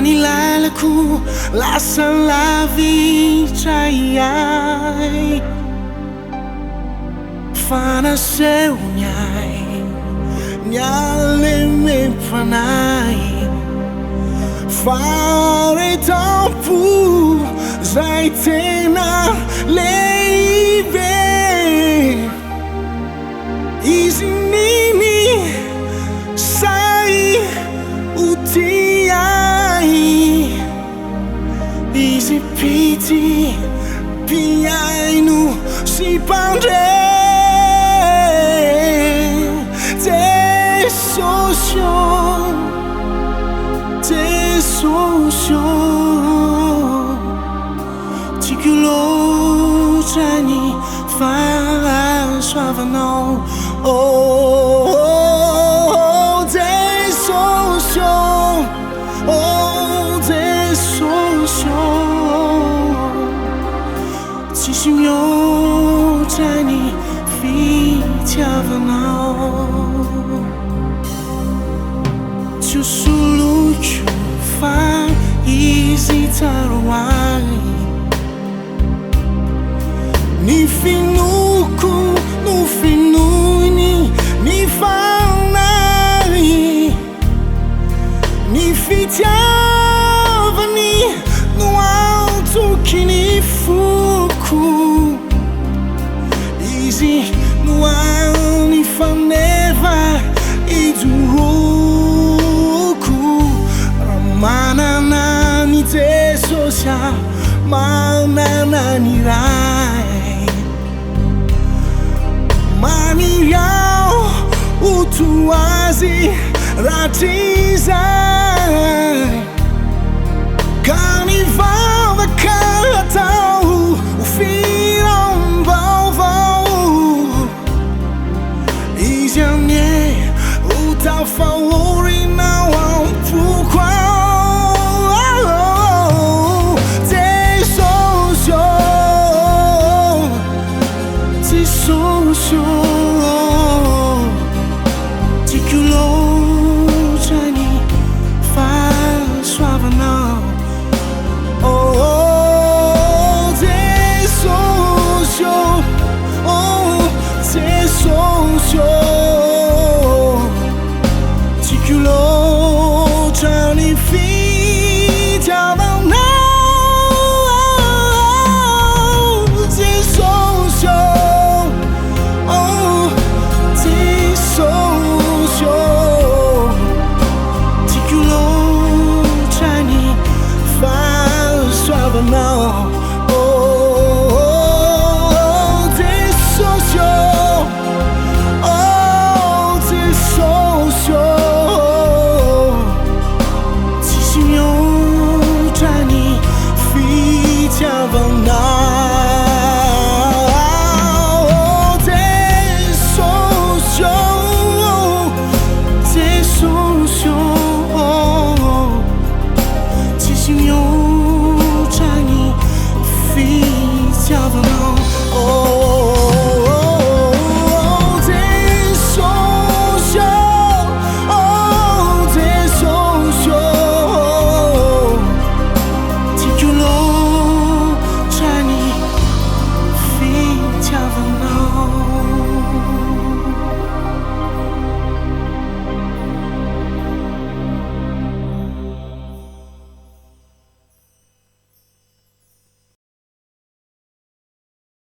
Ny lalako lasa lavitra iay Fa nasehony ahy ny halemem-panahy Faharetam-po zay tena lehibe Izy nini sahy ho tia ahy Izy mpitia, mpihaino sy mpandre Jesosy ô, Jesosy ô Tiako loatra ny fahasoavanao Oh Jesosy ô, oh Jesosy ô Tsisy mihoatra ny fitiavanao Tsy ho soloiko fa izy tsara ho ahy Ny finoako no finoiny ny fanahy Ny fitiavany no antoky ny foko Izy no hany faneva ijoroako Raha manana an'i Jesosy aho manana ny Ray Maniry aho ho toa Azy rahatrizay Ka ny vavaka atao ho filam-baovao Izy anie ho tafaorina ao am-poko ao Jesosy ô, Jesosy ô Tiako loatra ny fahasoavanao Oh Jesosy ô, oh Jesosy ô Tiako loatra ny fitiavanao Jesosy ô, oh Jesosy ô Tiako loatra ny fahasoavanao Oh Jesosy ô, oh Jesosy ô Tsisy mihoatra ny fitiavanao.